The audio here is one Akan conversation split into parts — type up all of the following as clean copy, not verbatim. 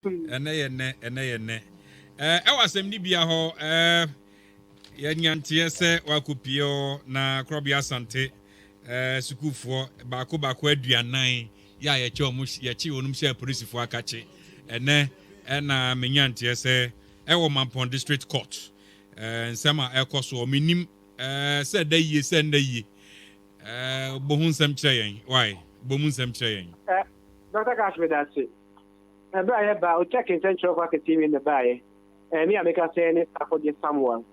Ɛnɛ yɛ nnɛ, ɛnɛ yɛ nnɛ. Ɛɛ, ɛwɔ asɛmdibea hɔ, ɛɛ, yɛanya nteɛ sɛ wakɔpie hɔ na Korɔbea Asante ɛɛ, sukuufoɔ baako baako 40 yɛ a yɛkyɛ wɔn, yɛkye wɔn hyɛ apolisifoɔ akakye. Ɛnɛ ɛna menya nteɛ sɛ ɛwɔ Mampɔn District Court. Ɛɛ, nsɛm a ɛkɔ soɔ, menim ɛɛ, sɛ ɛda yie sɛ ɛnda yie. Ɛɛ, bɔ ho nsɛm kyerɛ yɛn. Why? Bɔ mu nsɛm kyerɛ yɛn. Ɛ, Dr. Cash, meda ase. Ɛberɛ a yɛbaa, Okyɛke nsɛnkyerɛwfo akɛseɛ mmienu na ɛbaeɛ. Ɛɛ, me a meka sɛ ne Sarkodie Samuel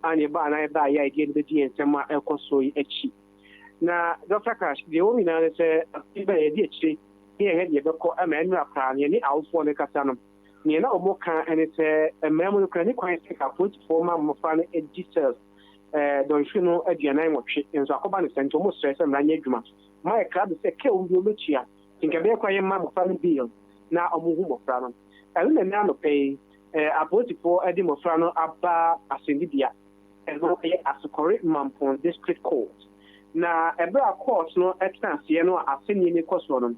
a na yɛbaa na yɛbaeɛ a yɛde yɛn ani bɛdi yɛn nsɛm a ɛrekɔ so yi akyi. Na Dɔkta Cash, deɛ ɛwɔ mu nyinaa ne sɛ, afe bɛn yɛdi akyire ne yɛhwɛ deɛ ɛbɛkɔ ma ɛnnora koraa no, yɛne awofoɔ no kasa no, deɛ na wɔka ne sɛ, mmara mu no koraa, ɛnni kwan sɛ nka apolisifoɔ ma mmɔfra no di cells dɔnhwere no 48, nso akɔba no saa nti wɔsrɛ sɛ mmara nyɛ adwuma. Wɔayɛ krado sɛ ka ɛwɔ mu biara wɔbɛtua. Nti nka ɛbɛyɛ koraa yɛmma mmɔfra no bail na wɔnhu mmɔfra no. Ɛno na ɛnnɛ anɔpa yi apolisifoɔ de mmɔfra no aba asɛnnibea. Ɛno yɛ Asokore Mampong District Court. Na ɛberɛ a court no tena aseɛ no a asɛnnie no rekɔ soɔ no,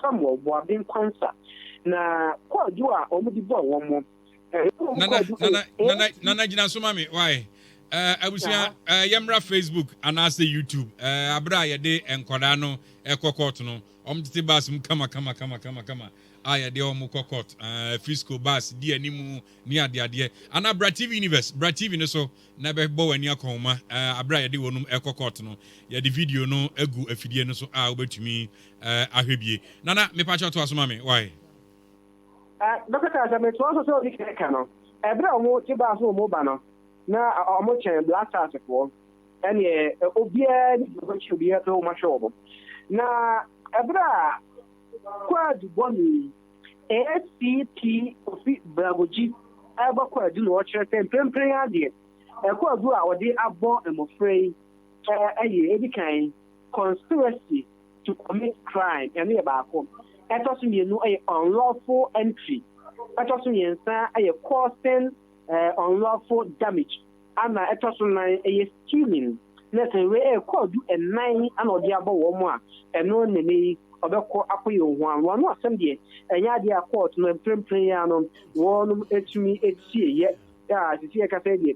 Samuel Boaben Kwansa na kwaadu a wɔde bɔɔ wɔn. Nana, nana, nana, nana gyina so ma me why? Abusua, yɛmmra Facebook anaasɛ YouTube. Abere a yɛde nkwadaa no ɛkɔ court no, wɔn tete bus mu kama kama kama kama kama a yɛde wɔn kɔ court. Fisco bus di anim ne adeadeɛ. Ana Bra TV Universe, Bra TV no so na ɛbɛbɔ wɔn ani akɔnhoma. Abere a yɛde wɔn ɛkɔ court no, yɛde video no agu afidie no so a wobɛtumi ahwɛ bie. Nana, mepa kyɛw to aso ma me why? Dɔkta, sɛ metoa so sɛ odi kan ka no, ɛberɛ a wɔte baa so wɔn ba no, na wɔn kyɛn Black Stars foɔ, ɛneɛ obiara ni deɛ ɔbɛkyi obiara pɛ wɔn ahwɛ wɔn. Na ɛberɛ a kwaadu bɔne ACP Kofi Bragogyi ɛrebɔ kwaadu na ɔkyerɛ sɛ mprempren adeɛ kwaadu a wɔde abɔ mmɔfra yi ɛyɛ edi kan conspiracy to commit crime, ɛno yɛ baako. Ɛtɔ so mmienu yɛ unlawful entry. Ɛtɔ so mmiɛnsa yɛ causing unlawful damage. Ana ɛtɔ so nan yɛ stealing. Na sɛ wei ɛyɛ kɔɔdu ɛnan ana ɔde abɔ wɔn a, ɛno nene yi ɔbɛkɔ akɔyɛ ohun ano. Wɔn asɛm deɛ, ɛnyɛ adeɛ a court no mprempren yi ano wɔn etumi etie yɛ a sisi yɛ kasa deɛ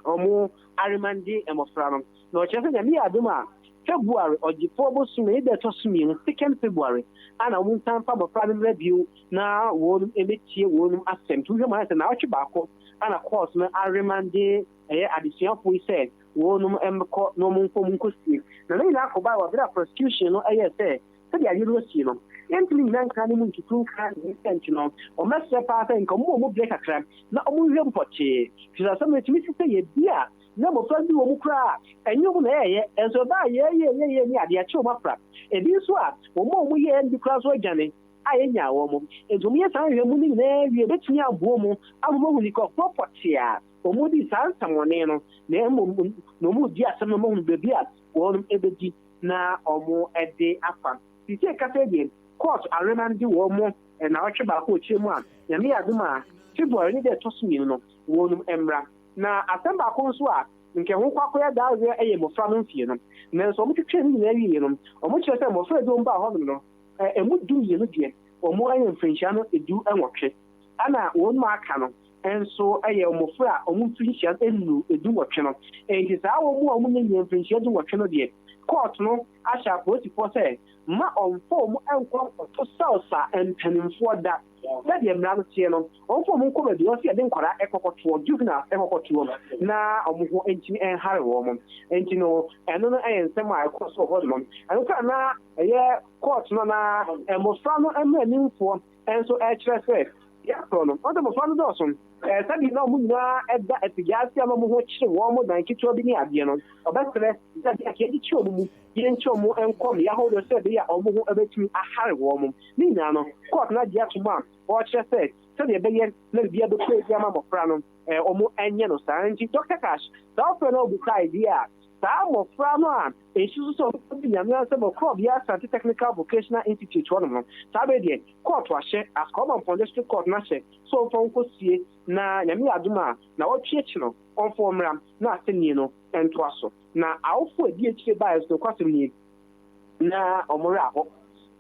wɔn aremande mmɔfra no. Na ɔkyerɛ sɛ Nyame yɛ adom a, February ɔgyefoɔ bosome ne da ɛtɔ so mmienu, second February, ana wɔn nsan fa mmɔfra no mmerɛ bio na wɔn mmɛtie wɔn asɛm. Nti wohwɛ mu ayɛ sɛ naawɔtwe baako ana court no aremande ɛyɛ adesuafoɔ yi sɛ wɔn mmkɔ na wɔn nkɔ wɔn nkɔsie. Na ne nyinaa kɔbaa wɔ abere a prosecution no ɛyɛ sɛ sɛdeɛ adeɛ no asie no, yɛntumi nyina nkra no mu ntutu nkra ne sɛ nti no, wɔmɛsrɛ paa sɛ nka wɔn mu berɛ kakra na wɔn nhwɛ mu pɔtee. Firi sɛ asɛm no ɛtumi si sɛ yɛbi a na mmɔfra bi wɔ mu koraa a ɛnyɛ wɔn na ɛyɛ, nso ɛbaa yɛyɛyɛyɛ ne adeɛ akyɛ wɔn afra. Ebi nso a wɔn a wɔyɛɛ no bi koraa nso adwane a yɛnyaa wɔn. Nti wɔn yɛ saa nhwehwɛmu no nyinaa wie, ebɛtumi aboɔ mu ama wɔahu nipa korɔ pɔtee a wɔn di saa nsɛmɔne no, na mmom na wɔn di asɛm no wɔn baabi a wɔn bɛdi na wɔn de afa. Sisi kasa deɛ, court aremande wɔn mo naawɔtwe baako akyire mu a, Nyame yɛ adom a, February ne deɛ ɛtɔ so mmienu no wɔn mmra. Na asɛm baako nso a nkɛ ho kɔ akɔyɛ daaweɛ yɛ mmɔfra no mfie no. Nanso wɔn twetwee ne nyinaa wieɛ no, wɔn kyerɛ sɛ mmɔfra a ɛde wɔn baa hɔnom no, ɛmu 12 deɛ wɔn ayɛ mfirinhyia no 18, ɛna wɔn mu aka no nso yɛ mmɔfra a wɔn mfirinhyia no nnuru 18 no. Enti saa wɔn mu a wɔn nyɛ mfirinhyia 18 no deɛ, court no ahyɛ apolisifoɔ sɛ mma ɔmfa wɔn nkɔ nkɔto cells a mpanimfoɔ da. Sɛdeɛ mmara no teɛ no, ɔmfa wɔn nkɔ baabi a ɔsɛ yɛde nkwadaa ɛkɔkɔtoɔ, juveniles ɛkɔkɔtoɔ, na wɔn ho ntumi nhare wɔn. Nti no, ɛno no yɛ nsɛm a ɛkɔ so wɔ hɔ nom. Ɛno koraa na ɛyɛ court no na mmɔfra no mmaranimfoɔ nso ɛkyerɛ sɛ yɛakorɔ no, wɔn sɛ mmɔfra no dɔɔso. Sɛdeɛ na wɔn nyinaa ɛda afidie ase a na wɔn ho kyere wɔn dan ketewa bi ne adeɛ no, ɔbɛsrɛ sɛ deɛ yɛde kyerɛ wɔn mu, yɛnkyerɛ wɔn nkɔ mmea ahodoɔ sɛ ɛbɛyɛ a wɔn ho bɛtumi ahare wɔn. Ne nyinaa no, court no agye ato mu a wɔrekyerɛ sɛ sɛdeɛ ɛbɛyɛ na biribiara bɛkɔ adi ama mmɔfra no, wɔn nyɛ no saa. Nti Dr. Cash, saa ɔfrɛ no ɔbusae deɛ a, saa mmɔfra no a nsu so sɛ wɔbɛdi Nyame asɛm wɔ Korɔbea Asante Technical Vocational Institute hɔnom no, saa bere deɛ court ahyɛ, Asukwa Mampɔn District Court no ahyɛ sɛ wɔmfa wɔn nkɔsie na Nyame yɛ adom a, nawɔtwe akyi no, wɔmfa wɔn mmra na asɛnnie no ntoa so. Na awofo a ɛdi akyire baeɛ nso, nokwasɛm nie, na wɔn werɛ aho.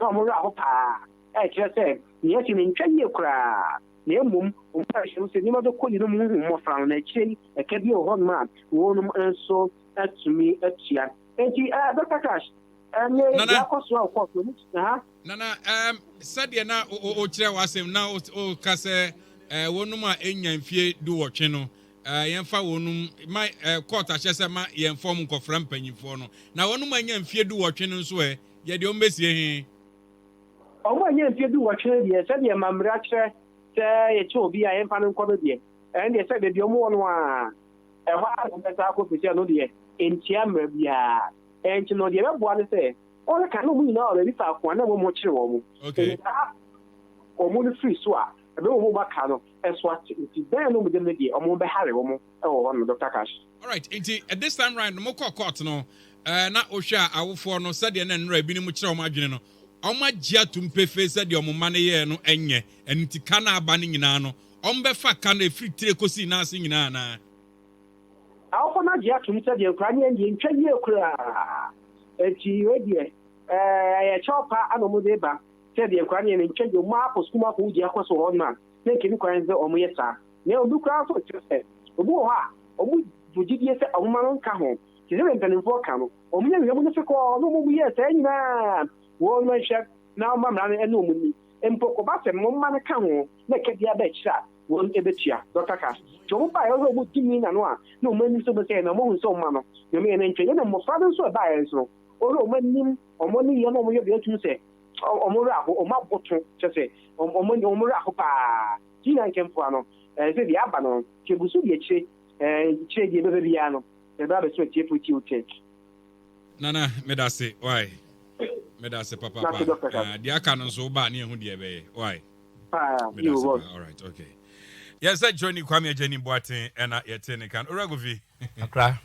Na wɔn werɛ aho paa, ɛkyerɛ sɛ nea asi no ntwa yie koraa, na mmom wɔn awerɛhyɛmu sɛ nneɛma bɛkɔ yie na wɔahu mmɔfra no, na akyire yi ɛka bi wɔ hɔnom a wɔnom nso atumi atua. Enti eh, Dr. Cash, ɛne deɛ Nana. akɔ so a wɔ kɔɔto no, aha. Nana, um, sɛdeɛ na wokyerɛ w'asɛm na woka sɛ eh, wɔnom a ɛnya mfie 18 no, eh, yɛmfa wɔnom ma eh, court ahyɛ sɛ ma yɛmfa wɔn nkɔfra mpanyimfoɔ no, na wɔnom a ɛnya mfie 18 no nso ɛ, yɛde wɔn bɛsie he? Wɔn a ɛnya mfie 18 no deɛ, sɛdeɛ amammerɛ akyerɛ sɛ yɛkyɛ obi a yɛmfa no nkɔ no deɛ, ɛno deɛ sɛ baabi a wɔwɔ no ara, ɛhɔ ara na wɔbɛsan akɔ, ɛfiri sɛ ɛno deɛ, ɛntia mmara biara. Enti no, deɛ ɛbɛboa ne sɛ, wɔbɛka na wɔn nyinaa wɔ baabi faako a na mmom wɔkyere wɔn. Okay. Enti saa wɔn no firi so a, ɛbɛma wɔn a wɔaka no so ate. Nti bɛn na wɔn gyam no deɛ, wɔbɛhare wɔn wɔ hɔ nom, Doctor Cash. Alright, nti this time round no mokɔɔ court no, eh, na wohwɛ a awofoɔ no sɛdeɛ na nnora ebinom kyerɛ wɔn adwene no, wɔn agye atom pefee sɛ deɛ wɔn mma no yɛɛ no nyɛ, ɛno nti ka no a aba no nyinaa no, wɔbɛfa ka no ɛfiri tire kɔsi nan ase nyinaa anaa? Awofo no agye atom sɛ deɛ nkwadaa no yɛ no deɛ ntwa yie koraa. Enti wei deɛ ɛyɛ kyɛw pa na wɔde reba sɛ deɛ nkwadaa no yɛ no ntwa yie. Wɔn akɔ sukuu mu akɔwu deɛ akɔ so wɔ hɔ no a, na nka ɛnni kwan sɛ wɔyɛ saa. Na obi koraa nso kyerɛ sɛ obi wɔ hɔ a wɔn gyidie sɛ wɔn mma no nka ho. Te sɛ deɛ mpanimfoɔ ka no, wɔn yɛ nhwehwɛmu no fekɔɔ na wɔn yɛɛ saa nyinaa. Wɔn nhwɛ na wɔma mmara no ne wɔn nni. Mpo kɔba sɛ wɔn mma no ka ho na ɛka biara ba akyire a, wɔn bɛtua. Dɔkta ka. Nti wɔn baeɛ hɔ sɛ wɔn di ni na no a, na wɔn anim sɛ wɔn sɛ na wɔn ahu sɛ wɔn ma no, na wɔn yɛ no ntwa yɛ na mmɔfra no nso ɛbaeɛ nso no, wɔhwɛ wɔn anim, wɔn ne yɛ na wɔn yɛ deɛ atumi sɛ wɔn werɛ aho, wɔn aboto, kyɛ sɛ wɔn wɔn werɛ aho paa. Ti na nkɛmfoa no, ɛɛ sɛ deɛ aba no, nti egu so deɛ akyire, ɛɛ kyerɛ deɛ ɛbɛba biara no, ɛbɛba abɛso atiefo ti o tech. Nana, medase, why? Medase papapa. Uh, deɛ aka no nso woba ne ɛho deɛ ɛbɛyɛ, why? Paa, you Medase wɔ. paa, alright, okay. Yɛn sɛ Johnny Kwame Agyani Boateng ɛna yɛte ne kan. Owura Kofi. Akra.